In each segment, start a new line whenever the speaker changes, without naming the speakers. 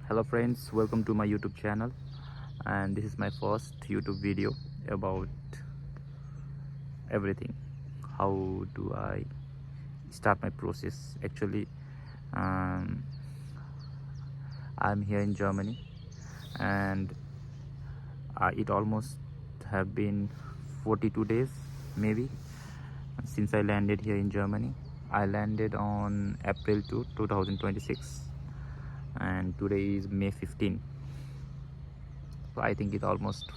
Hello friends, welcome to my YouTube channel, and this is my first YouTube video about everything. How do I start my process? Actually, um, I'm here in Germany, and it almost have been 42 days maybe since I landed here in Germany. I landed on April 2, 2026, and today is May 15. So I think it's almost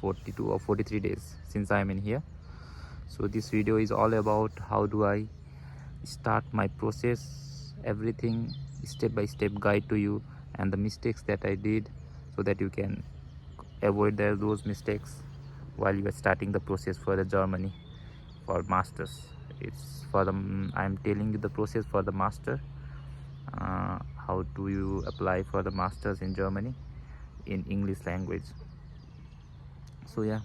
42 or 43 days since I'm in here. So this video is all about how do I start my process, everything step by step guide to you, and the mistakes that I did, so that you can avoid those mistakes while you are starting the process for the Germany for masters. It's for the I'm telling you the process for the master. How do you apply for the masters in Germany in English language? So yeah,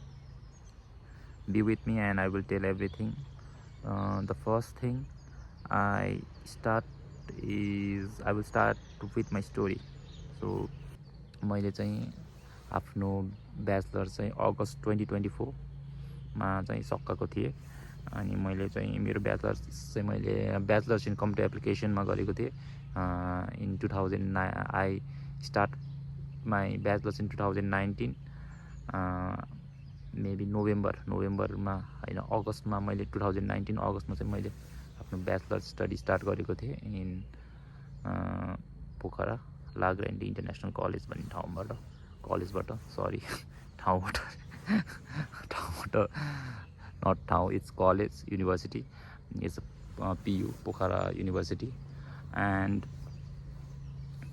be with me and I will tell everything. The first thing I will start with my story. So मैले चाहिँ आफ्नो bachelor चाहिँ अगस्त 2024मा चाहिँ सकाएको थिएँ अनि मैले चाहिँ मेरो ब्याचलर्स इन कम्प्युटर एप्लिकेसनमा गरेको थिएँ in 2009 I start my bachelors in 2019 maybe नोभेम्बरमा होइन अगस्तमा मैले 2019 अगस्तमा चाहिँ मैले आफ्नो ब्याचलर स्टडी स्टार्ट गरेको थिएँ इन पोखरा लाग्रान्डी इन्टरनेसनल कलेज भन्ने ठाउँबाट ठाउँबाट नट ठाउँ it's college university it's PU Pokhara university and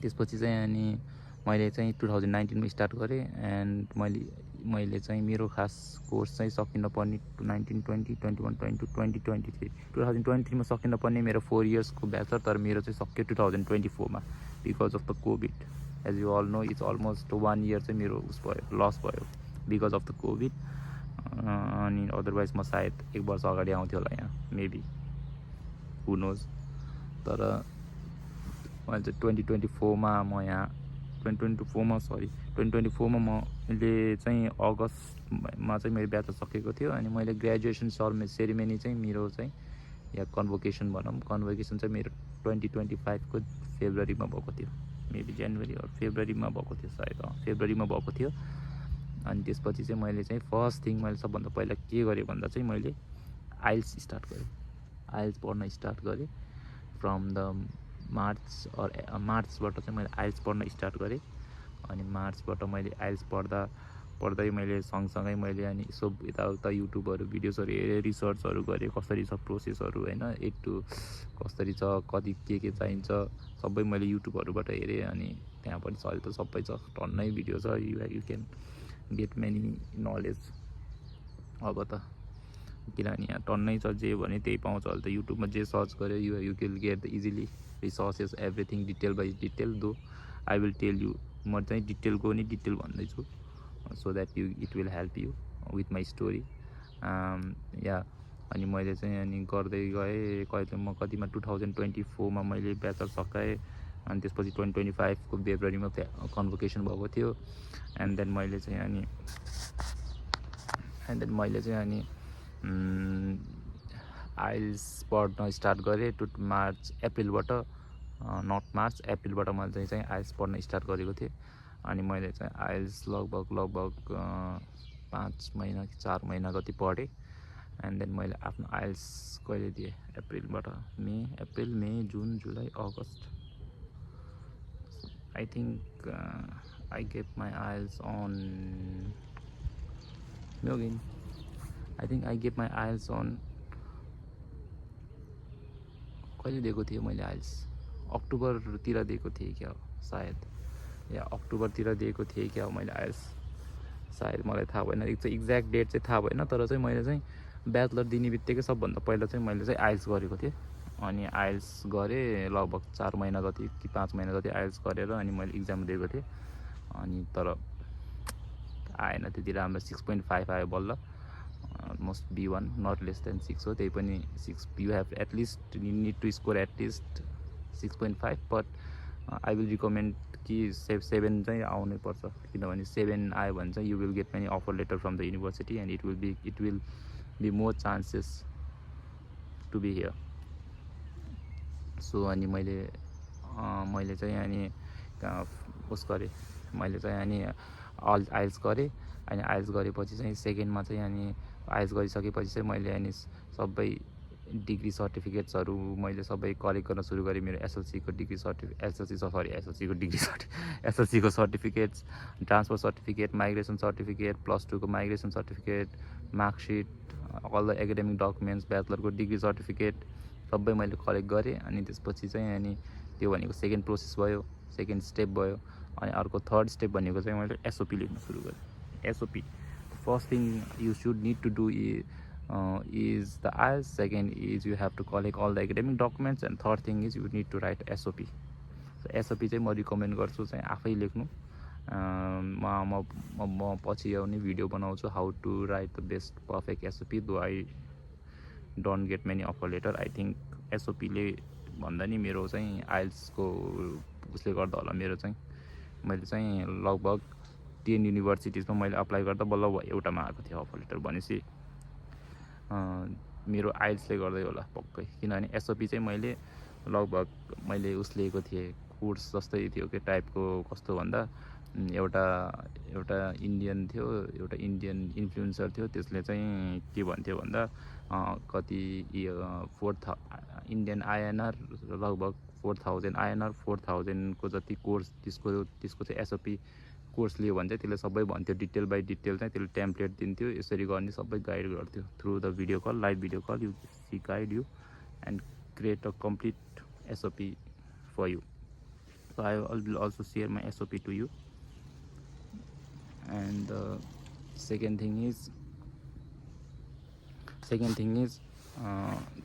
त्यसपछि चाहिँ अनि मैले चाहिँ 2019मा स्टार्ट गरेँ एन्ड मैले चाहिँ मेरो खास कोर्स चाहिँ सकिन पर्ने 19, 20, 21, 22, 2023 2023मा सकिन पर्ने मेरो 4 इयर्सको ब्याचलर, तर मेरो चाहिँ सक्यो 2024मा because of the covid. As you all know it's almost 1 year चाहिँ मेरो लस भयो बिकज अफ द कोभिड. अनि अदरवाइज म सायद 1 वर्ष अगाडि आउँथ्यो होला यहाँ, मेबी, हु नोज. तर मैले चाहिँ 2024मा मैले चाहिँ अगस्तमा चाहिँ मेरो ब्याचलर सकेको थियो अनि मैले ग्रेजुएसन सेरिमनी चाहिँ मेरो चाहिँ या कन्भोकेसन चाहिँ मेरो 2025को फेब्रुअरीमा भएको थियो, मेबी जनवरी अर फेब्रुअरीमा भएको थियो, सायद फेब्रुअरीमा भएको थियो. अनि त्यसपछि चाहिँ मैले चाहिँ फर्स्ट थिङ मैले सबभन्दा पहिला के गरेँ भन्दा चाहिँ मैले आइल्स पढ्न स्टार्ट गरेँ फ्रम द मार्चबाट चाहिँ मैले आइल्स पढ्न स्टार्ट गरेँ. अनि मार्चबाट मैले आइल्स पढ्दै मैले सँगसँगै मैले अनि यसो यताउता युट्युबहरू भिडियोजहरू हेरेँ, रिसर्चहरू गरेँ, कसरी छ प्रोसेसहरू होइन, कसरी छ, कति के चाहिन्छ, सबै मैले युट्युबहरूबाट हेरेँ. अनि त्यहाँ पनि अहिले त सबै छ, टन्नै भिडियो छ, you can get many knowledge. अब त किनभने यहाँ टन्नै छ, जे भने त्यही पाउँछ. अहिले त युट्युबमा जे सर्च गर्यो you can get the easily resources, everything detail by detail. Though I will tell you, म चाहिँ डिटेलको नि डिटेल भन्दैछु, so that it will help you with my story. Yeah अनि मैले चाहिँ अनि गर्दै गएँ कतिमा 2024मा मैले ब्याचलर सकाएँ. अनि त्यसपछि 2025को फेब्रुअरीमा कन्भोकेसन भएको थियो. एन्ड देन मैले चाहिँ अनि आइल्स पढ्न स्टार्ट गरेँ एप्रिलबाट मैले चाहिँ आइल्स पढ्न स्टार्ट गरेको थिएँ. अनि मैले चाहिँ आइल्स लगभग 5 महिना कि 4 महिना जति पढेँ. एन्ड देन मैले आफ्नो आइल्स कहिले दिएँ, एप्रिलबाट April, May, June, July, August. I think I gave my IELTS on कहिले दिएको थिएँ मैले आइल्स, अक्टोबरतिर दिएको थिएँ क्या सायद, या अक्टोबरतिर दिएको थिएँ क्या मैले आइल्स, सायद, मलाई थाहा भएन, एक्ज्याक्ट डेट चाहिँ थाहा भएन. तर चाहिँ मैले चाहिँ ब्याचलर दिने बित्तिकै सबभन्दा पहिला चाहिँ मैले चाहिँ आइल्स गरेको थिएँ. अनि आइल्स गरेँ लगभग 4 महिना जति कि 5 महिना जति आइल्स गरेर अनि मैले इक्जाम दिएको थिएँ. अनि तर आएन त्यति राम्रो, 6.5 आयो बल्ल, almost B1, not less than 6 हो. त्यही पनि 6, you have at least, you need to score at least 6.5, but I will recommend कि 7 चाहिँ आउनै पर्छ, किनभने 7 आयो भने चाहिँ you will get many offer letter from the university and it will be more chances to be here. So अनि मैले चाहिँ अनि उस गरेँ, मैले चाहिँ अनि आइल्स गरेँ. अनि आइल्स गरेपछि चाहिँ सेकेन्डमा चाहिँ अनि आइल्स गरिसकेपछि चाहिँ मैले अनि सबै डिग्री सर्टिफिकेट्सहरू मैले सबै कलेक्ट गर्न सुरु गरेँ. मेरो एसएलसीको एसएलसीको certificates, transfer certificate, migration certificate, +2 को migration certificate, marksheet, all the academic documents, ब्याचलरको डिग्री सर्टिफिकेट सबै मैले कलेक्ट गरेँ. अनि त्यसपछि चाहिँ अनि त्यो भनेको सेकेन्ड प्रोसेस भयो, सेकेन्ड स्टेप भयो. अनि अर्को थर्ड स्टेप भनेको चाहिँ मैले एसओपी लेख्न सुरु गरेँ. SOP, first thing you should need to do is the IELTS. Second is you have to collect all the academic documents, and third thing is you need to write SOP. So SOP चाहिँ म recommend गर्छु चाहिँ आफै लेख्नु. म पछि आउने video बनाउँछु how to write the best perfect SOP. Though I don't get many offer letter. I think एसओपीले भन्दा नि मेरो चाहिँ आइल्सको उसले गर्दा होला, मेरो चाहिँ मैले चाहिँ लगभग 10 युनिभर्सिटिजमा मैले अप्लाई गर्दा बल्ल एउटामा आएको थियो अफर लेटर. भनेपछि मेरो आइल्सले गर्दै होला पक्कै, किनभने एसओपी चाहिँ मैले उस लिएको थिएँ, कोर्स जस्तै थियो के टाइपको. कस्तो भन्दा एउटा इन्डियन थियो, एउटा इन्डियन इन्फ्लुएन्सर थियो. त्यसले चाहिँ के भन्थ्यो भन्दा कति इन्डियन आइएनआर लगभग 4000 आइएनआर 4000 को जति कोर्स त्यसको चाहिँ एसओपी कोर्स लियो भने चाहिँ त्यसले सबै भन्थ्यो, डिटेल बाई डिटेल चाहिँ त्यसले टेम्प्लेट दिन्थ्यो, यसरी गर्ने सबै गाइड गर्थ्यो. Through the video call, live video call, you see guide you and create a complete SOP for you. So I will also share my SOP to you. And the second thing is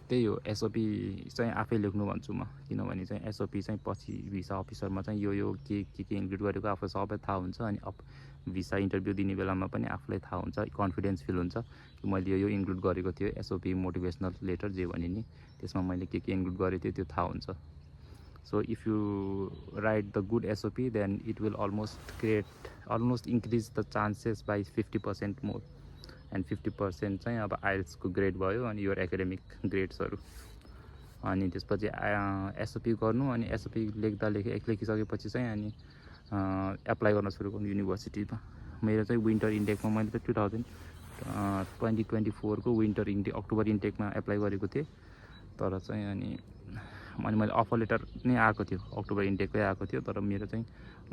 त्यही हो, SOP चाहिँ आफै लेख्नु भन्छु म. किनभने चाहिँ SOP चाहिँ पछि भिसा अफिसरमा चाहिँ यो के इन्क्लुड गरेको आफूलाई सबै थाहा हुन्छ. अनि भिसा इन्टरभ्यू दिने बेलामा पनि आफूलाई थाहा हुन्छ, कन्फिडेन्स फिल हुन्छ कि मैले यो इन्क्लुड गरेको थियो. एसओपी मोटिभेसनल लेटर जे भने नि त्यसमा मैले के इन्क्लुड गरेको थिएँ त्यो थाहा हुन्छ. So if you write the good SOP, then it will almost increase the chances by 50% more. And 50% चाहिँ अब आइल्सको ग्रेड भयो अनि यो एकाडेमिक ग्रेड्सहरू. अनि त्यसपछि एसओपी गर्नु. अनि एसओपी लेखिसकेपछि चाहिँ अनि एप्लाई गर्न सुरु गर्नु युनिभर्सिटीमा. मेरो चाहिँ विन्टर इन्टेकमा मैले त 2024 को विन्टर इन्टेक अक्टोबर इन्टेकमा एप्लाई गरेको थिएँ. तर चाहिँ अनि मैले अफर लेटर नै आएको थियो, अक्टोबर इन्टेककै आएको थियो. तर मेरो चाहिँ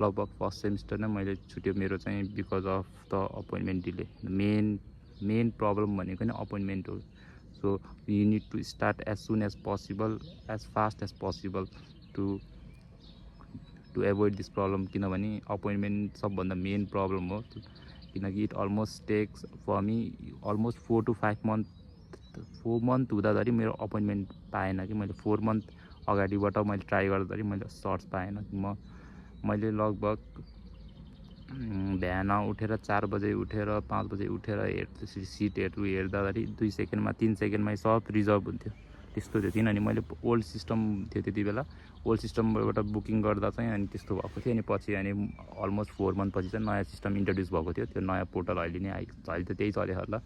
लगभग फर्स्ट सेमिस्टर नै मैले छुट्यो मेरो चाहिँ because of the appointment delay. Main problem भनेको नै अपोइन्टमेन्ट हो. So you need to start as soon as possible, as fast as possible to avoid this problem. किनभने अपोइन्टमेन्ट सबभन्दा मेन प्रब्लम हो. किनकि it almost takes for me almost 4 to 5 month हुँदाखेरि मेरो appointment पाएन कि. मैले 4 मन्थ अगाडिबाट मैले ट्राई गर्दाखेरि मैले सर्ट्स पाएन. मैले लगभग बिहान उठेर 4 बजे उठेर 5 बजे उठेर सिटहरू हेर्दाखेरि 2 सेकेन्डमा 3 सेकेन्डमै सब रिजर्भ हुन्थ्यो, त्यस्तो थियो. किनभने मैले ओल्ड सिस्टम थियो त्यति बेला, ओल्ड सिस्टमबाट बुकिङ गर्दा चाहिँ अनि त्यस्तो भएको थियो. अनि पछि अनि अलमोस्ट 4 मन्थ पछि चाहिँ नयाँ सिस्टम इन्ट्रोड्युस भएको थियो. त्यो नयाँ पोर्टल अहिले नै अहिले त त्यही चल्यो होला.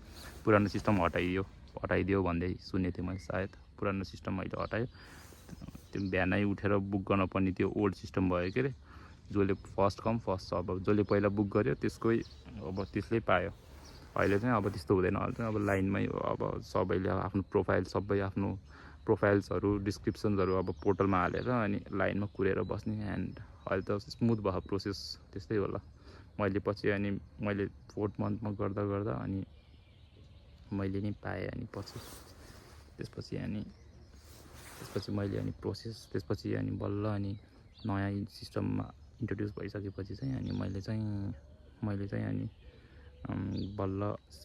पुरानो सिस्टम हटाइदियो भन्दै सुनेको थिएँ मैले. सायद पुरानो सिस्टम अहिले हटायो. त्यो बिहानै उठेर बुक गर्नुपर्ने त्यो ओल्ड सिस्टम भयो के अरे. जसले फर्स्ट कम फर्स्ट सर्भ, अब जसले पहिला बुक गर्यो त्यसले पायो. अहिले चाहिँ अब त्यस्तो हुँदैन. अहिले चाहिँ अब लाइनमै अब सबैले आफ्नो प्रोफाइल्सहरू डिस्क्रिप्सन्सहरू अब पोर्टलमा हालेर अनि लाइनमा कुरेर बस्ने. एन्ड अहिले त स्मुथ भयो प्रोसेस, त्यस्तै होला. मैले पछि अनि मैले 4th मन्थमा गर्दा अनि मैले नि पाएँ. अनि त्यसपछि मैले अनि प्रोसेस त्यसपछि अनि बल्ल अनि नयाँ सिस्टममा इन्ट्रोड्युस भइसकेपछि चाहिँ अनि मैले चाहिँ अनि बल्ल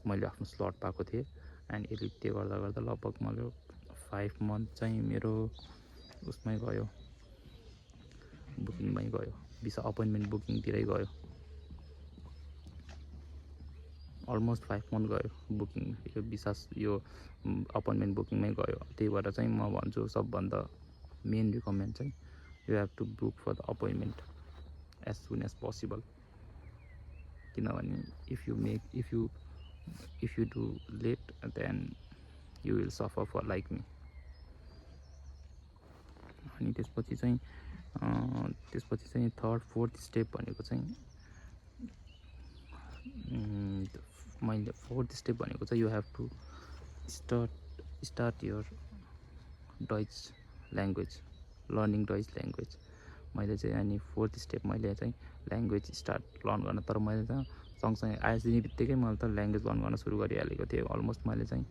मैले आफ्नो स्लट पाएको थिएँ. एन्ड यसले त्यो गर्दा लगभग मैले 5 मन्थ चाहिँ मेरो उसमै गयो, बुकिङमै गयो, भिसा अपोइन्टमेन्ट बुकिङतिरै गयो. अलमोस्ट 5 मन्थ गयो बुकिङ, यो भिसा यो अपोइन्टमेन्ट बुकिङमै गयो. त्यही भएर चाहिँ म भन्छु सबभन्दा मेन रिकमेन्ड चाहिँ you have to book for the appointment as soon as possible. किनभने if you do late, then you will suffer for like me. अनि त्यसपछि चाहिँ थर्ड फोर्थ स्टेप भनेको चाहिँ मैले फोर्थ स्टेप भनेको चाहिँ you have to start your Dutch language, learning Dutch language. मैले चाहिँ अनि फोर्थ स्टेप मैले चाहिँ ल्याङ्ग्वेज स्टार्ट लर्न गर्न, तर मैले त सँगसँगै आइएस दिने बित्तिकै मैले त ल्याङ्ग्वेज लर्न गर्न सुरु गरिहालेको थिएँ। अलमोस्ट मैले चाहिँ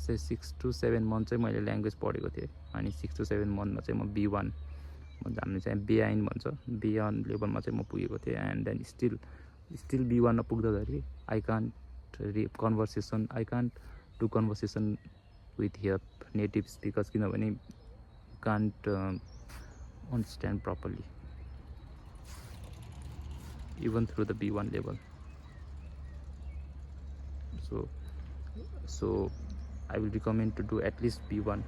6 to 7 मन्थ चाहिँ मैले ल्याङ्ग्वेज पढेको थिएँ। अनि 6 to 7 मन्थमा चाहिँ म B1, हामीले चाहिँ B1 भन्छ, B1 लेभलमा चाहिँ म पुगेको थिएँ। एन्ड देन स्टिल B1 पुग्दाखेरि I can't do conversation with here native speakers, किनभने can't understand properly even through the B1 level. So I will recommend to do at least B1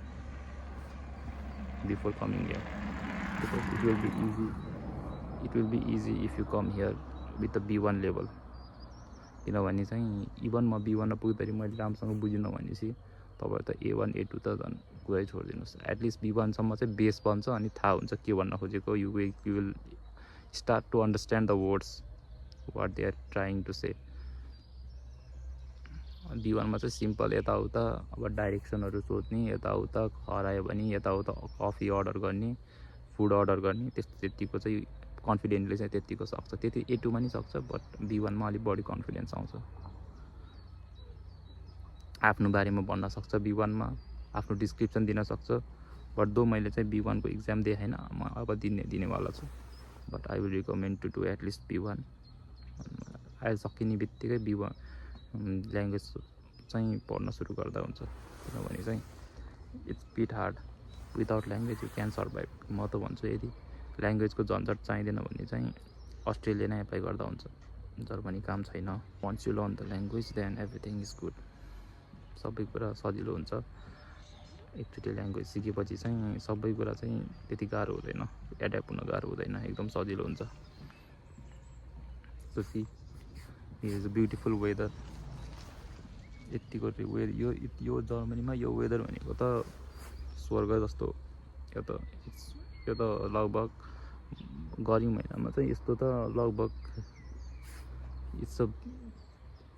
before coming here, because it will be easy if you come here with the B1 level. किनभने चाहिँ even म B1 पुग्दाखेरि मैले राम्रोसँग बुझिनँ भनेपछि तपाईँ त A1 A2 त झन् कुरै छोडिदिनुहोस्। एटलिस्ट B1 सम्म चाहिँ बेस बन्छ, अनि थाहा हुन्छ के भन्न खोजेको। You will start to understand the words what they are trying to say. B1 मा चाहिँ सिम्पल यताउता अब डाइरेक्सनहरू सोध्ने, यताउता हरायो भने यताउता कफी अर्डर गर्ने, फुड अर्डर गर्ने, त्यतिको चाहिँ कन्फिडेन्टली चाहिँ त्यतिको सक्छ। त्यति A2 मा नि सक्छ, बट B1 मा अलिक बढी कन्फिडेन्स आउँछ। आफ्नो बारेमा भन्न सक्छ B1 मा, आफ्नो डिस्क्रिप्सन दिन सक्छ। बट दो मैले चाहिँ B1 को इक्जाम दिएँ हैन, म अब दिनेवाला छु। But I will recommend to do at least B1। आइएल सकिने बित्तिकै B1 ल्याङ्ग्वेज चाहिँ पढ्न सुरु गर्दा हुन्छ, किनभने चाहिँ it's beet hard. Without language you can survive. म त भन्छु यदि ल्याङ्ग्वेजको झन्झट चाहिँदैन भने चाहिँ अस्ट्रेलिया नै एप्लाई गर्दा हुन्छ। जर्मनी काम छैन। Once you learn the language then everything is good. सबै कुरा सजिलो हुन्छ। एकचोटि ल्याङ्ग्वेज सिकेपछि चाहिँ सबै कुरा चाहिँ त्यति गाह्रो हुँदैन, एड्याप्ट हुन गाह्रो हुँदैन, एकदम सजिलो हुन्छ। So see here is a beautiful weather. यतिको यो जर्मनीमा यो वेदर भनेको त स्वर्ग जस्तो। यो त लगभग गर्मी महिनामा चाहिँ यस्तो त लगभग it's a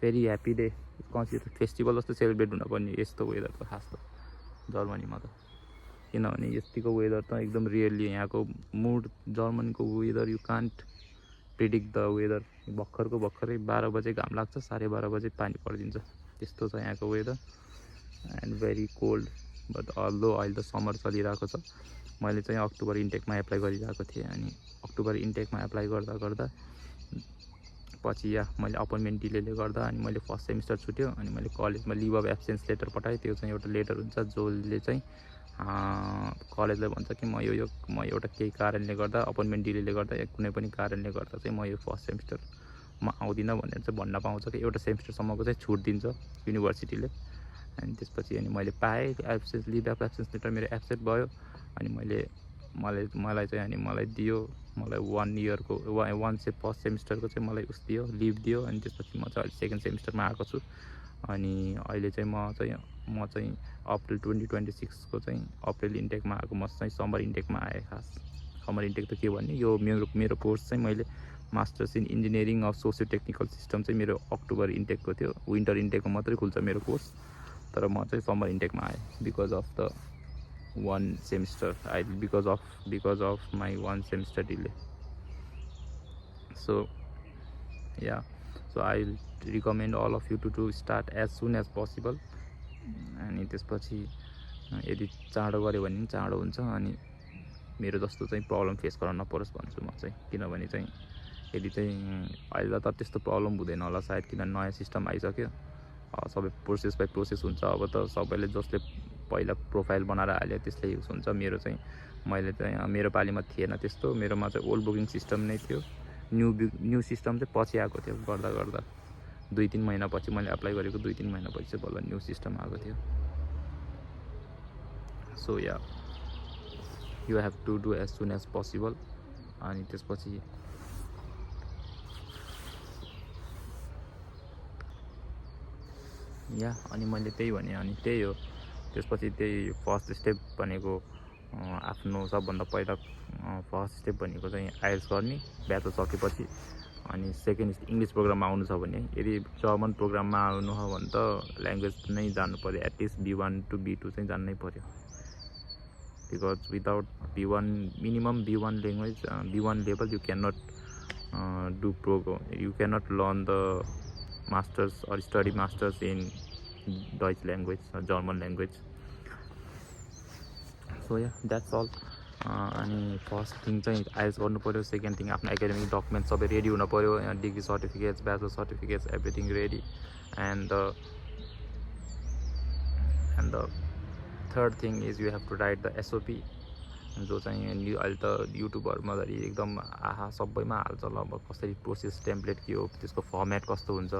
very happy day, consider festival जस्तो सेलिब्रेट हुनुपर्ने यस्तो वेदर त खास त जर्मनीमा त। किनभने यतिको वेदर त एकदम रियरली यहाँको मुड। जर्मनीको weather you can't predict the weather. भर्खरै 12 बजे घाम लाग्छ, 12:30 बजे पानी परिदिन्छ, त्यस्तो छ यहाँको weather. And very cold. But although अहिले त समर चलिरहेको छ। मैले चाहिँ अक्टोबर इन्टेकमा एप्लाई गरिरहेको थिएँ। अनि अक्टोबर इन्टेकमा एप्लाई गर्दा पछि मैले अपोइन्टमेन्ट डिलेले गर्दा अनि मैले फर्स्ट सेमिस्टर छुट्यो। अनि मैले कलेजमा लिभ अफ एब्सेन्स लेटर पठाएँ। त्यो चाहिँ एउटा लेटर हुन्छ जसले चाहिँ कलेजलाई भन्छ कि म एउटा केही कारणले गर्दा, अपोइन्टमेन्ट डिलेले गर्दा या कुनै पनि कारणले गर्दा चाहिँ म यो फर्स्ट सेमिस्टरमा आउँदिनँ भनेर चाहिँ भन्न पाउँछ कि एउटा सेमिस्टरसम्मको चाहिँ छुट दिन्छ युनिभर्सिटीले। अनि त्यसपछि अनि मैले पाएँ absence leave of absence letter. मेरो एब्सेन्ट भयो। अनि मलाई चाहिँ अनि मलाई दियो। मलाई 1 इयरको फर्स्ट सेमिस्टरको चाहिँ मलाई दियो, लिभ दियो। अनि त्यसपछि म चाहिँ अहिले सेकेन्ड सेमिस्टरमा आएको छु। अनि अहिले चाहिँ म चाहिँ अप्रिल 2026 को चाहिँ अप्रिल इन्टेकमा आएको। म चाहिँ समर इन्टेकमा आएँ। खास समर इन्टेक त के भन्ने, यो मेरो कोर्स चाहिँ मैले masters in engineering of socio technical system चाहिँ मेरो अक्टोबर इन्टेकको थियो। विन्टर इन्टेकको मात्रै खुल्छ मेरो कोर्स, तर म चाहिँ समर इन्टेकमा आएँ because of the 1 semester. Because of my 1 semester delay. So yeah, so I recommend all of you to start as soon as possible. अनि त्यसपछि यदि चाँडो गऱ्यो भने चाँडो हुन्छ। अनि मेरो जस्तो चाहिँ प्रब्लम फेस गर्न नपरोस् भन्छु म चाहिँ। किनभने चाहिँ यदि चाहिँ अहिले त त्यस्तो प्रब्लम हुँदैन होला सायद, किन नयाँ सिस्टम आइसक्यो। सबै प्रोसेस बाई प्रोसेस हुन्छ। अब त सबैले जसले पहिला प्रोफाइल बनाएर हाल्यो त्यसले युज हुन्छ। मैले चाहिँ मेरो पालीमा थिएन त्यस्तो। मेरोमा चाहिँ ओल्ड बुकिङ सिस्टम नै थियो। न्यू सिस्टम चाहिँ पछि आएको थियो। गर्दा 2-3 महिनापछि मैले एप्लाई गरेको, 2-3 महिनापछि चाहिँ बल्ल न्यू सिस्टम आएको थियो। So yeah you have to do as soon as possible. अनि त्यसपछि या अनि मैले त्यही भने, अनि त्यही हो। त्यसपछि त्यही फर्स्ट स्टेप भनेको आफ्नो सबभन्दा पहिला फर्स्ट स्टेप भनेको चाहिँ आइएल्स गर्ने ब्याचलर सकेपछि। अनि सेकेन्ड इङ्ग्लिस प्रोग्राममा आउनु छ भने, यदि जर्मन प्रोग्राममा आउनु हो भने त ल्याङ्ग्वेज नै जान्नु पऱ्यो, एटलिस्ट B1 to B2 चाहिँ जान्नै पऱ्यो। Because without B1 minimum B1 language B1 level you can not do you can not learn the masters or study masters in Dutch language or German language. So yeah, that's all. अनि first thing चाहिँ IELTS गर्नु पऱ्यो। Second thing आफ्नो academic document सबै ready हुनु पऱ्यो, degree certificates, bachelor certificates, everything ready. And the third thing is you have to write the SOP, जो चाहिँ अहिले त युट्युबहरूमा धरि एकदम सबैमा हाल्छ। लगभग कसरी प्रोसेस टेम्प्लेट के हो, त्यसको फर्मेट कस्तो हुन्छ,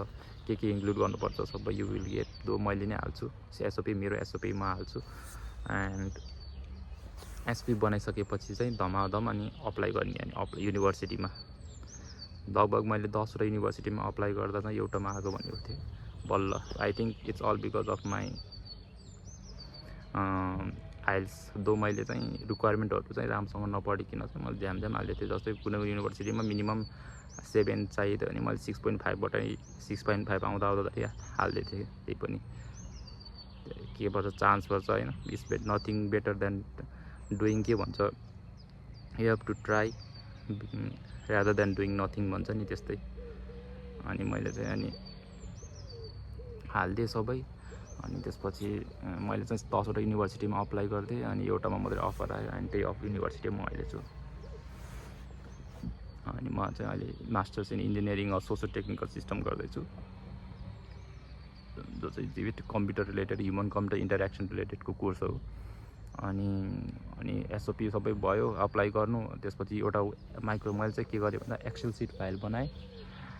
के इन्क्लुड गर्नुपर्छ सबै यु विल गेट। दो मैले नै हाल्छु SOP, मेरो SOP म हाल्छु। एन्ड SOP बनाइसकेपछि चाहिँ धमाधम अनि अप्लाई गर्ने। अनि युनिभर्सिटीमा लगभग मैले 10वटा युनिभर्सिटीमा अप्लाई गर्दा चाहिँ एउटामा आएको भनेको थिएँ बल्ल। I think it's all because of my IELTS. Though मैले चाहिँ रिक्वायरमेन्टहरू चाहिँ राम्रोसँग नपढिकन चाहिँ मैले झ्याम हाल्दै थिएँ। जस्तै कुनै युनिभर्सिटीमा मिनिमम 7 चाहियो अनि मैले 6.5बाट 6.5 आउँदा हाल्दै थिएँ। त्यही पनि के भन्छ, चान्स पर्छ होइन। It's nothing better than doing, के भन्छ, you have to try rather than doing nothing भन्छ नि, त्यस्तै। अनि मैले चाहिँ अनि हालिदिएँ सबै। अनि त्यसपछि मैले चाहिँ 10वटा युनिभर्सिटीमा अप्लाई गर्थेँ, अनि एउटामा मात्रै अफर आयो। अनि त्यही युनिभर्सिटीमा अहिले छु। अनि म चाहिँ अहिले masters in engineering or socio technical system गर्दैछु, जो चाहिँ computer related, human computer interaction रिलेटेडको कोर्स हो। अनि SOP सबै भयो, अप्लाई गर्नु। त्यसपछि एउटा मैले चाहिँ के गरेँ भन्दा एक्सेल सिट फाइल बनाएँ।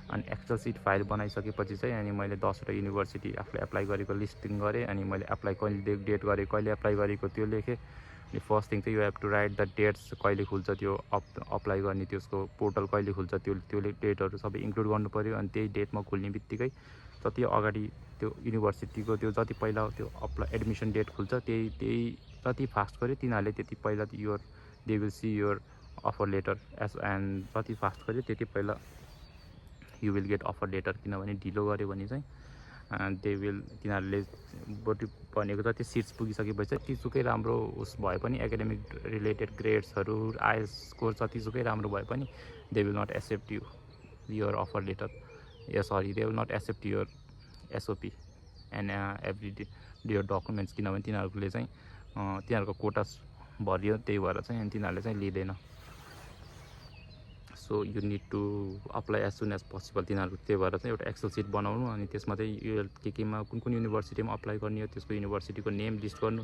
अनि एक्सेल सिट फाइल बनाइसकेपछि चाहिँ अनि मैले 10वटा युनिभर्सिटी आफूले एप्लाई गरेको लिस्टिङ गरेँ। अनि मैले एप्लाई कहिले डेट गरेँ, कहिले एप्लाई गरेको त्यो लेखेँ। अनि फर्स्ट थिङ चाहिँ you have to write the dates, कहिले खुल्छ त्यो अप्लाई गर्ने, त्यसको पोर्टल कहिले खुल्छ, त्यो डेटहरू सबै इन्क्लुड गर्नु पऱ्यो। अनि त्यही डेटमा खुल्ने बित्तिकै जति अगाडि त्यो युनिभर्सिटीको त्यो जति पहिला त्यो एडमिसन डेट खुल्छ, त्यही जति फास्ट गऱ्यो तिनीहरूले त्यति पहिला they will see your offer letter and जति फास्ट गऱ्यो त्यति पहिला you will get offer letter. किनभने ढिलो गऱ्यो भने चाहिँ तिनीहरूले बरु भनेको जति सिट्स पुगिसकेपछि चाहिँ त्यतिसुकै राम्रो उस भए पनि, एकाडेमिक रिलेटेड ग्रेड्सहरू आइएल्स स्कोर जतिसुकै राम्रो भए पनि they will not accept your offer letter, they will not accept your SOP and every your documents. किनभने तिनीहरूले चाहिँ तिनीहरूको कोटा भरियो, त्यही भएर चाहिँ अनि तिनीहरूले चाहिँ लिँदैन। So you need to apply as soon as possible तिनीहरूको। त्यही भएर चाहिँ एउटा एक्सेल सिट बनाउनु, अनि त्यसमा चाहिँ यो केमा कुन युनिभर्सिटीमा अप्लाई गर्ने हो त्यसको युनिभर्सिटीको नेम लिस्ट गर्नु।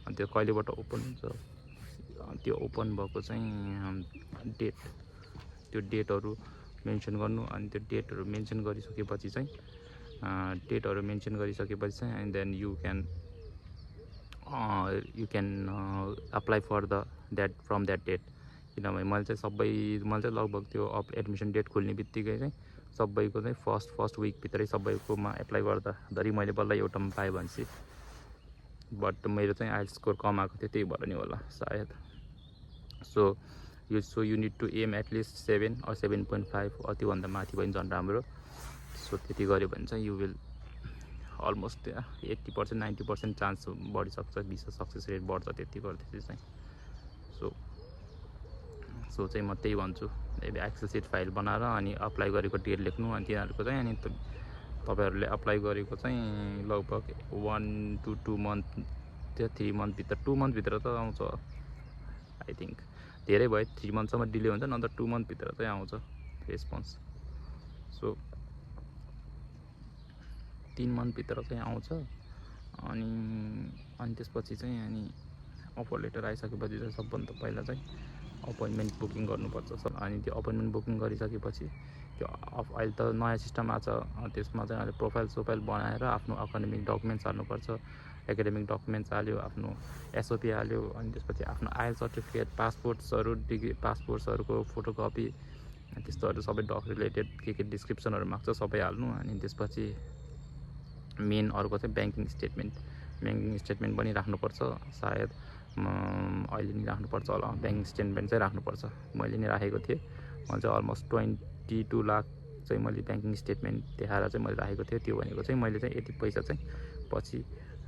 अनि त्यो कहिलेबाट ओपन हुन्छ, त्यो ओपन भएको चाहिँ डेट, त्यो डेटहरू मेन्सन गर्नु। अनि त्यो डेटहरू मेन्सन गरिसकेपछि चाहिँ and then you can apply for from that date. किनभने मैले चाहिँ लगभग त्यो एडमिसन डेट खुल्ने बित्तिकै चाहिँ सबैको चाहिँ फर्स्ट विकभित्रै सबैकोमा एप्लाई गर्दाखेरि मैले बल्ल एउटामा पाएँ भनेपछि। बट मेरो चाहिँ आइएल्स स्कोर कम आएको थियो, त्यही भएर नि होला सायद। So you need to aim at least 7 or 7.5 त्योभन्दा माथि भयो भने झन् राम्रो। सो त्यति गऱ्यो भने चाहिँ यु विल अलमोस्ट 80% 90% चान्स बढिसक्छ, भिसा सक्सेस रेट बढ्छ त्यति गर्दाखेरि चाहिँ। सो चाहिँ म त्यही भन्छु, एक्सेल सिट फाइल बनाएर अनि अप्लाई गरेको डेट लेख्नु। अनि तिनीहरूको चाहिँ अनि तपाईँहरूले अप्लाई गरेको चाहिँ लगभग 1 to 2 month, 3 monthभित्र, 2 monthभित्र त आउँछ आई थिङ्क। धेरै भयो 3 monthसम्म डिले हुन्छ, नत्र 2 monthभित्र चाहिँ आउँछ रेस्पोन्स। सो 3 monthभित्र चाहिँ आउँछ। अनि त्यसपछि चाहिँ अनि अफर लेटर आइसकेपछि चाहिँ सबभन्दा पहिला चाहिँ अपोइन्टमेन्ट बुकिङ गर्नुपर्छ। अनि त्यो अपोइन्टमेन्ट बुकिङ गरिसकेपछि त्यो अहिले त नयाँ सिस्टम आएको छ, त्यसमा चाहिँ अहिले प्रोफाइल बनाएर आफ्नो एकाडेमिक डकुमेन्ट्स हाल्नुपर्छ। एकाडेमिक डकुमेन्ट्स हाल्यो, आफ्नो एसओपी हाल्यो, अनि त्यसपछि आफ्नो आयल सर्टिफिकेट, पासपोर्ट्सहरू, डिग्री पासपोर्ट्सहरूको फोटोकपी, त्यस्तोहरू सबै रिलेटेड के डिस्क्रिप्सनहरू माग्छ सबै हाल्नु। अनि त्यसपछि मेन अर्को चाहिँ ब्याङ्किङ स्टेटमेन्ट पनि राख्नुपर्छ, सायद अहिले नि राख्नुपर्छ होला, ब्याङ्किङ स्टेटमेन्ट चाहिँ राख्नुपर्छ। मैले नि राखेको थिएँ, मैले चाहिँ अलमोस्ट 22 लाख चाहिँ मैले ब्याङ्किङ स्टेटमेन्ट देखाएर चाहिँ मैले राखेको थिएँ। त्यो भनेको चाहिँ मैले चाहिँ यति पैसा चाहिँ पछि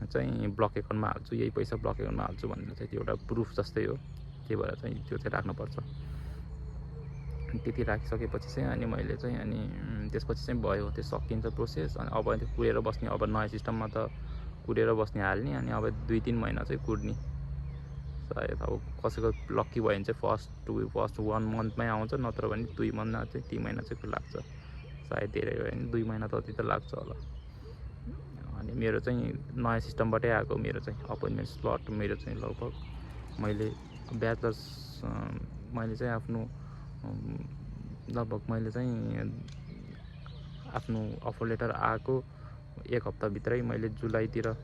चाहिँ ब्लक एकाउन्टमा हाल्छु, यही पैसा ब्लक एकाउन्टमा हाल्छु भनेर चाहिँ त्यो एउटा प्रुफ जस्तै हो, त्यही भएर चाहिँ त्यो चाहिँ राख्नुपर्छ। त्यति राखिसकेपछि चाहिँ अनि मैले चाहिँ अनि त्यसपछि चाहिँ भयो, त्यो सकिन्छ प्रोसेस। अनि अब त्यो कुरेर बस्ने, अब नयाँ सिस्टममा त कुरेर बस्ने हाल्ने, अनि अब 2-3 महिना चाहिँ कुर्ने सायद। अब कसैको लक्की भयो भने चाहिँ फर्स्ट 1 मन्थमै आउँछ, नत्र भने 2 महिना चाहिँ 3 महिना चाहिँ लाग्छ सायद, धेरै भयो भने 2 महिना जति त लाग्छ होला। अनि मेरो चाहिँ नयाँ सिस्टमबाटै आएको, मेरो चाहिँ अपोइन्टमेन्ट स्लट मेरो चाहिँ लगभग मैले ब्याचलर्स मैले चाहिँ आफ्नो लगभग मैले चाहिँ आफ्नो अफर लेटर आएको 1 हप्ताभित्रै मैले जुलाईतिरै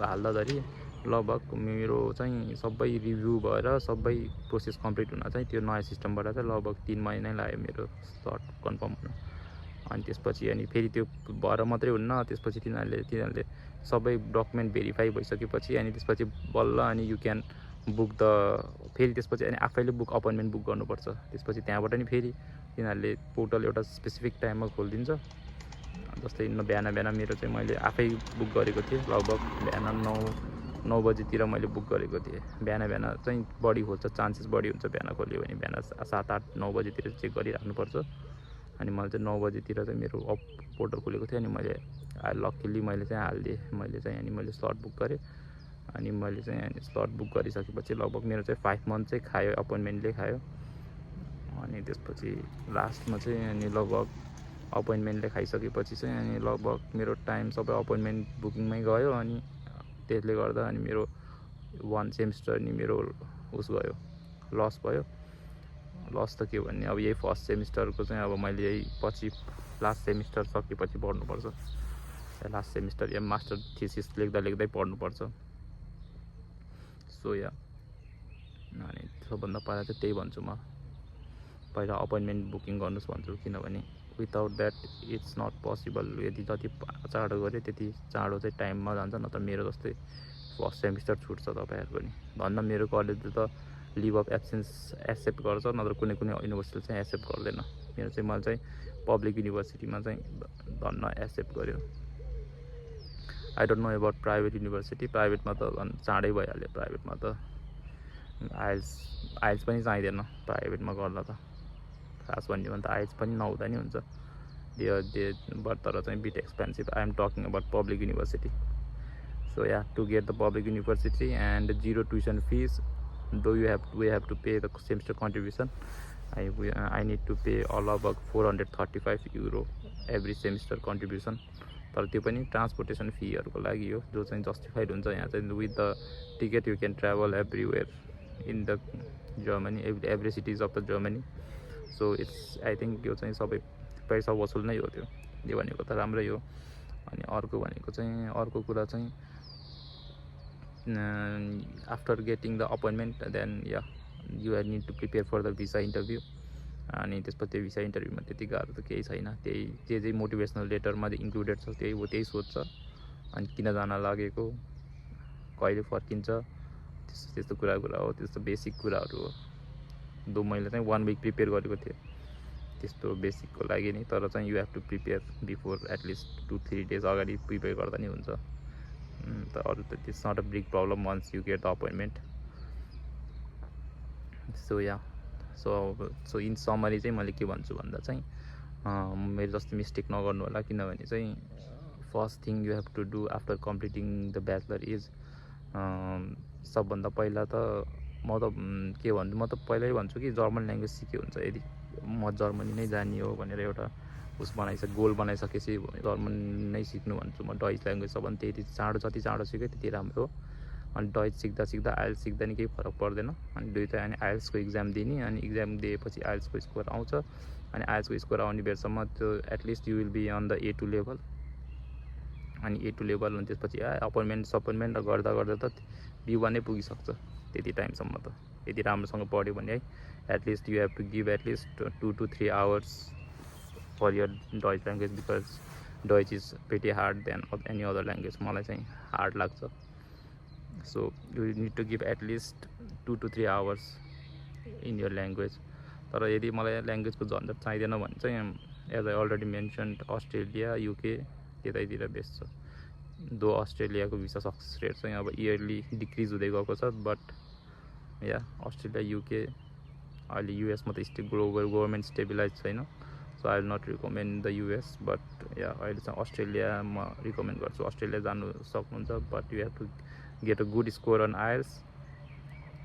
हाल्दाखेरि लगभग मेरो चाहिँ सबै रिभ्यू भएर सबै प्रोसेस कम्प्लिट हुन चाहिँ त्यो नयाँ सिस्टमबाट चाहिँ लगभग 3 महिना लाग्यो मेरो स्लट कन्फर्म हुन। अनि त्यसपछि अनि फेरि त्यो भएर मात्रै हुन्न, त्यसपछि तिनीहरूले सबै डकुमेन्ट भेरिफाई भइसकेपछि अनि त्यसपछि बल्ल अनि यु क्यान बुक द, फेरि त्यसपछि अनि आफैले अपोइन्टमेन्ट बुक गर्नुपर्छ। त्यसपछि त्यहाँबाट नि फेरि तिनीहरूले पोर्टल एउटा स्पेसिफिक टाइममा खोलिदिन्छ, जस्तै बिहान मेरो चाहिँ मैले आफै बुक गरेको थिएँ, लगभग बिहान 9 बजीतिर मैले बुक गरेको थिएँ। बिहान चाहिँ बढी खोल्छ, चान्सेस बढी हुन्छ बिहान खोल्यो भने, बिहान 7-8-9 बजीतिर चेक गरिराख्नुपर्छ। अनि मैले चाहिँ 9 बजीतिर चाहिँ मेरो पोर्टल खोलेको थियो, अनि मैले लक्किली मैले चाहिँ हालिदिएँ, मैले चाहिँ अनि मैले स्लट बुक गरेँ। अनि मैले चाहिँ अनि स्लट बुक गरिसकेपछि लगभग मेरो चाहिँ 5 मन्थ चाहिँ खायो, अपोइन्टमेन्टले खायो। अनि त्यसपछि लास्टमा चाहिँ अनि लगभग अपोइन्टमेन्टले खाइसकेपछि चाहिँ अनि लगभग मेरो टाइम सबै अपोइन्टमेन्ट बुकिङमै गयो। अनि त्यसले गर्दा अनि मेरो 1 सेमिस्टर नि मेरो उस भयो, लस भयो। लस त के भन्ने, अब यही फर्स्ट सेमिस्टरको चाहिँ अब मैले यही पछि लास्ट सेमिस्टर सकेपछि पढ्नुपर्छ, लास्ट सेमिस्टर या मास्टर थिसिस लेख्दै पढ्नुपर्छ। सो या अनि सबभन्दा पहिला चाहिँ त्यही भन्छु म, पहिला अपोइन्टमेन्ट बुकिङ गर्नुहोस् भन्छु, किनभने without that it's not possible. यदि जति चाँडो गऱ्यो त्यति चाँडो चाहिँ टाइममा जान्छ, नत्र मेरो जस्तै फर्स्ट सेमिस्टर छुट्छ तपाईँहरूको नि। धन्न मेरो कलेजले त लिभ अफ एब्सेन्स एक्सेप्ट गर्छ, नत्र कुनै युनिभर्सिटीले चाहिँ एक्सेप्ट गर्दैन। मेरो चाहिँ मैले चाहिँ पब्लिक युनिभर्सिटीमा चाहिँ धन्न एक्सेप्ट गर्यो। I don't know about private university, प्राइभेटमा त झन् चाँडै भइहाल्यो, प्राइभेटमा त आइल्स पनि चाहिँदैन प्राइभेटमा गर्दा त, खास भन्यो भने त आइल्स पनि नहुँदा नि हुन्छ, बट तर चाहिँ bit expensive. I am talking about public university. So yeah, to get the public university and 0 tuition fees, though we have to pay the semester contribution. I need to pay all about 435 euro every semester contribution. तर त्यो पनि transportation फीहरूको लागि हो, जो चाहिँ justified हुन्छ। यहाँ चाहिँ with the ticket you can travel everywhere in the Germany, every cities of the Germany. So it's I think यो चाहिँ सबै पैसा वसुल नै हो, त्यो भनेको त राम्रै हो। अनि अर्को भनेको चाहिँ अर्को कुरा चाहिँ after getting the appointment then yeah you need to prepare for the visa interview. अनि त्यसपछि त्यो भिसा इन्टरभ्यूमा त्यति गाह्रो त केही छैन, त्यही जे मोटिभेसनल लेटरमा इन्क्लुडेड छ त्यही सोध्छ। अनि किन जान लागेको, कहिले फर्किन्छ, त्यस्तो कुरा हो, त्यस्तो बेसिक कुराहरू हो। दो मैले चाहिँ 1 विक प्रिपेयर गरेको थिएँ त्यस्तो बेसिकको लागि नै, तर चाहिँ you have to prepare before at least 2-3 days अगाडि प्रिपेयर गर्दा नि हुन्छ। त अरू त it's not a big problem once you get the appointment. So yeah so in summary चाहिँ मैले के भन्छु भन्दा चाहिँ मेरो जस्तो मिस्टेक नगर्नु होला, किनभने चाहिँ first thing you have to do after completing the bachelor is सबभन्दा पहिला त म त के भन्छु, म त पहिल्यै भन्छु कि जर्मन ल्याङ्ग्वेज सिक्यो हुन्छ। यदि म जर्मनी नै जाने हो भनेर एउटा गोल बनाइसकेपछि जर्मन नै सिक्नु भन्छु म। डच ल्याङ्ग्वेज छ भने त्यति चाँडो, जति चाँडो सिक्यो त्यति राम्रो हो। अनि डच सिक्दा आइल्स सिक्दा नि केही फरक पर्दैन। अनि दुईवटा अनि आइल्सको इक्जाम दिने, अनि इक्जाम दिएपछि आइल्सको स्कोर आउँछ, अनि आइल्सको स्कोर आउने बेरसम्म त्यो at least you will be on the A2 level. अनि A2 लेभल, अनि त्यसपछि अपोइन्टमेन्ट गर्दा गर्दा त B1 नै पुगिसक्छ त्यति टाइमसम्म त, यदि राम्रोसँग पढ्यो भने है। At least you have to give at least 2 to 3 hours for your Dutch language, because Dutch is very hard than any other language. मलाई चाहिँ हार्ड लाग्छ। So you need to give at least 2 to 3 hours in your language. तर यदि मलाई ल्याङ्ग्वेजको झन्झट चाहिँदैन भने चाहिँ as I already mentioned Australia, UK त्यतैतिर बेस्ट छ। दो अस्ट्रेलियाको भिसा सक्सेस रेट चाहिँ अब इयरली डिक्रिज हुँदै गएको छ, बट या अस्ट्रेलिया, UK, अहिले US मा त गभर्मेन्ट स्टेबिलाइज छैन। So I will not recommend the US, but yeah अहिले चाहिँ अस्ट्रेलिया म रिकमेन्ड गर्छु। अस्ट्रेलिया जानु सक्नुहुन्छ, but you have to get a good score on IELTS,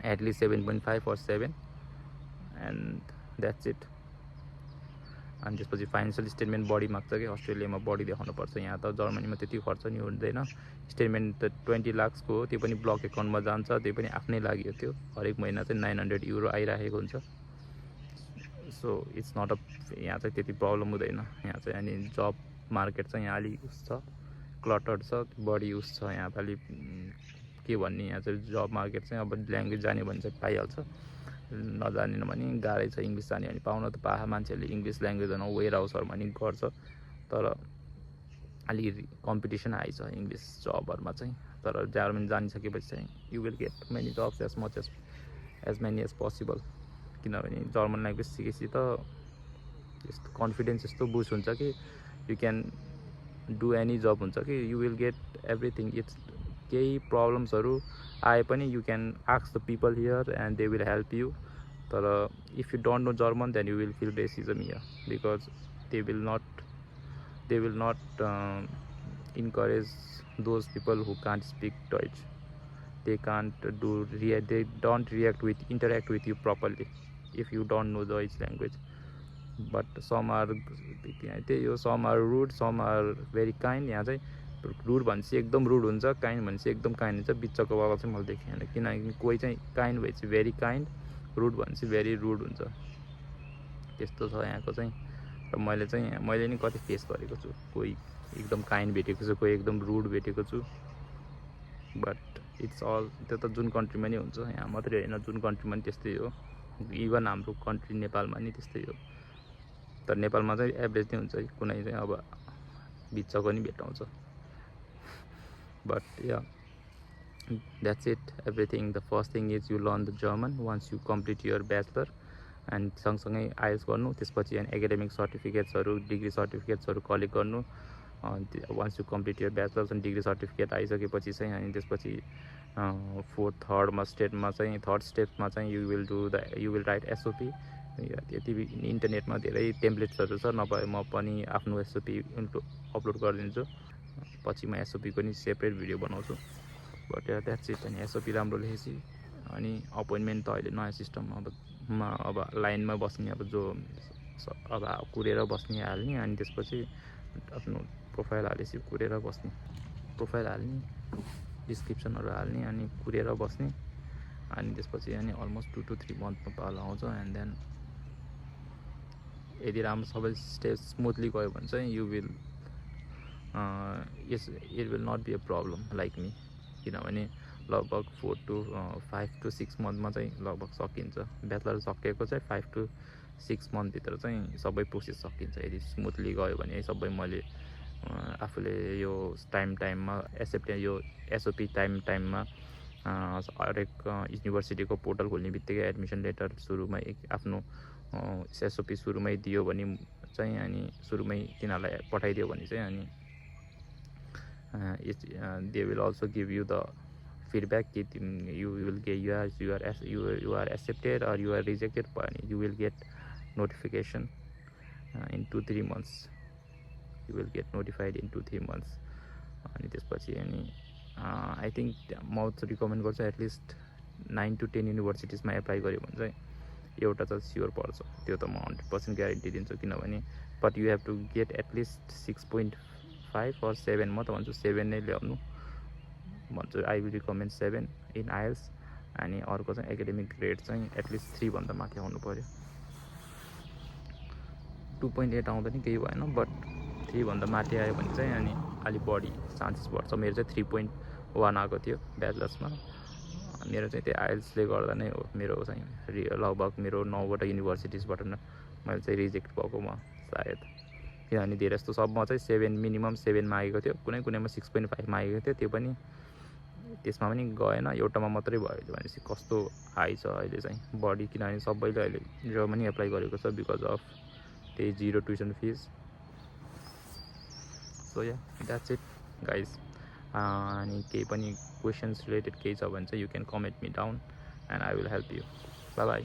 at least 7.5 or 7, and that's it. अनि त्यसपछि फाइनेन्सियल स्टेटमेन्ट बढी माग्छ कि अस्ट्रेलियामा बढी देखाउनु पर्छ। यहाँ त जर्मनीमा त्यति खर्च नि हुँदैन। स्टेटमेन्ट त 20 lakhs हो, त्यो पनि ब्लक एकाउन्टमा जान्छ, त्यो पनि आफ्नै लागि हो। त्यो हरेक महिना चाहिँ 900 euro आइरहेको हुन्छ। सो इट्स नट अ, यहाँ चाहिँ त्यति प्रब्लम हुँदैन यहाँ चाहिँ। अनि जब मार्केट चाहिँ यहाँ अलिक उस छ, क्लटर्ड छ, बढी उस छ यहाँ पालि। के भन्ने, यहाँ चाहिँ जब मार्केट चाहिँ अब ल्याङ्ग्वेज जाने भने चाहिँ पाइहाल्छ, नजानेन भने गाह्रै छ। इङ्ग्लिस जाने भने पाउन त मान्छेहरूले इङ्ग्लिस ल्याङ्ग्वेज वेयर हाउसहरूमा नि गर्छ, तर अलिकति कम्पिटिसन हाई छ इङ्ग्लिस जबहरूमा चाहिँ। तर जर्मनी जानिसकेपछि चाहिँ you will get many jobs as much as many as possible. किनभने जर्मन ल्याङ्ग्वेज सिकेपछि त यस्तो कन्फिडेन्स यस्तो बुस्ट हुन्छ कि you can do any job हुन्छ कि you will get everything. It's केही प्रब्लम्सहरू आए पनि you can ask the people here and they will help you. तर if you don't know German then you will feel racism here, because they will not encourage those people who can't speak Deutsch. They don't interact with you properly if you don't know Deutsch language. But some are rude, some are very kind. यहाँ चाहिँ rude भनेपछि एकदम rude हुन्छ, kind भनेपछि एकदम kind हुन्छ। बिचको वाला चाहिँ मैले देखेँ होइन, किनकि कोही चाहिँ काइन्ड भएपछि भेरी काइन्ड, रुड भनेपछि भेरी रुड हुन्छ। त्यस्तो छ यहाँको चाहिँ। र मैले नि कति फेस गरेको छु, कोही एकदम काइन्ड भेटेको छु, कोही एकदम रुड भेटेको छु। बट इट्स अल, त्यो त जुन कन्ट्रीमा नि हुन्छ, यहाँ मात्रै होइन, जुन कन्ट्रीमा नि त्यस्तै हो। इभन हाम्रो कन्ट्री नेपालमा नि त्यस्तै हो। तर नेपालमा चाहिँ एभरेज नै हुन्छ, कुनै चाहिँ अब बिचको नि भेटाउँछ। But yeah that's it everything. The first thing is you learn the German once you complete your bachelor, and सँगसँगै IELTS गर्नु, त्यसपछि एकाडेमिक सर्टिफिकेट्सहरू, डिग्री सर्टिफिकेट्सहरू कलेक्ट गर्नु। Once you complete your bachelors and degree certificate आइसकेपछि चाहिँ अनि त्यसपछि थर्ड स्टेपमा चाहिँ यु विल राइट SOP। यति इन्टरनेटमा धेरै टेम्प्लेट्सहरू छ, नभए म पनि आफ्नो SOP अपलोड गरिदिन्छु। पछि म SOP को नि सेपरेट भिडियो बनाउँछु। But that's it. अनि SOP राम्रो लेखेपछि अनि अपोइन्टमेन्ट त अहिले नयाँ सिस्टम अब लाइनमा बस्ने, अब कुरेर बस्ने हाल्ने, अनि त्यसपछि आफ्नो प्रोफाइल हालेपछि कुरेर बस्ने, प्रोफाइल हाल्ने, डिस्क्रिप्सनहरू हाल्ने, अनि कुरेर बस्ने। अनि त्यसपछि अनि अलमोस्ट 2 to 3 मन्थमा पालो आउँछ। एन्ड देन यदि राम्रो सबै स्टेप स्मुथली गयो भने चाहिँ it will not be a problem like me. किनभने लगभग 4 to 5 to 6 मन्थमा चाहिँ लगभग सकिन्छ। ब्याचलर सकिएको चाहिँ 5 to 6 मन्थभित्र चाहिँ सबै प्रोसेस सकिन्छ, यदि स्मुथली गयो भने। सबै मैले आफूले यो टाइममा यो SOP टाइममा हरेक युनिभर्सिटीको पोर्टल खोल्ने बित्तिकै एडमिसन लेटर सुरुमै आफ्नो SOP सुरुमै दियो भने चाहिँ, अनि सुरुमै तिनीहरूलाई पठाइदियो भने चाहिँ, अनि they will also give you the feedback कि you are accepted or you are rejected, you will get notification in 2-3 months. You will get notified in 2-3 months. अनि त्यसपछि अनि आई थिङ्क म रिकमेन्ड गर्छु एटलिस्ट 9 to 10 युनिभर्सिटिजमा एप्लाई गऱ्यो भने चाहिँ एउटा त स्योर पर्छ। त्यो त म 100% ग्यारेन्टी दिन्छु। किनभने but you have to get at least 6.5 or 7, म त भन्छु 7 नै ल्याउनु भन्छु। I will recommend 7 in IELTS। अनि अर्को चाहिँ एकाडेमिक ग्रेड चाहिँ एटलिस्ट 3 भन्दा माथि आउनु पऱ्यो। 2.8 आउँदा नि केही भएन, बट 3 भन्दा माथि आयो भने चाहिँ अनि अलिक बढी चान्सेस बढ्छ। मेरो चाहिँ 3.1 आएको थियो ब्याचलर्समा। मेरो चाहिँ त्यो आइएल्सले गर्दा नै हो। मेरो चाहिँ लगभग मेरो 9वटा युनिभर्सिटिजबाट मैले चाहिँ रिजेक्ट भएको म सायद, किनभने धेरै जस्तो सबमा चाहिँ 7 मिनिमम 7 मागेको थियो, कुनै कुनैमा 6.5 मागेको थियो, त्यो पनि त्यसमा पनि गएन, एउटामा मात्रै भयो। भनेपछि कस्तो हाई छ अहिले चाहिँ बढी, किनभने सबैले अहिले जर्मनी एप्लाई गरेको छ बिकज अफ त्यही 0 tuition fees. So yeah that's it guys. अनि केही पनि क्वेसन्स रिलेटेड केही छ भने चाहिँ you can comment me down and I will help you. Bye by.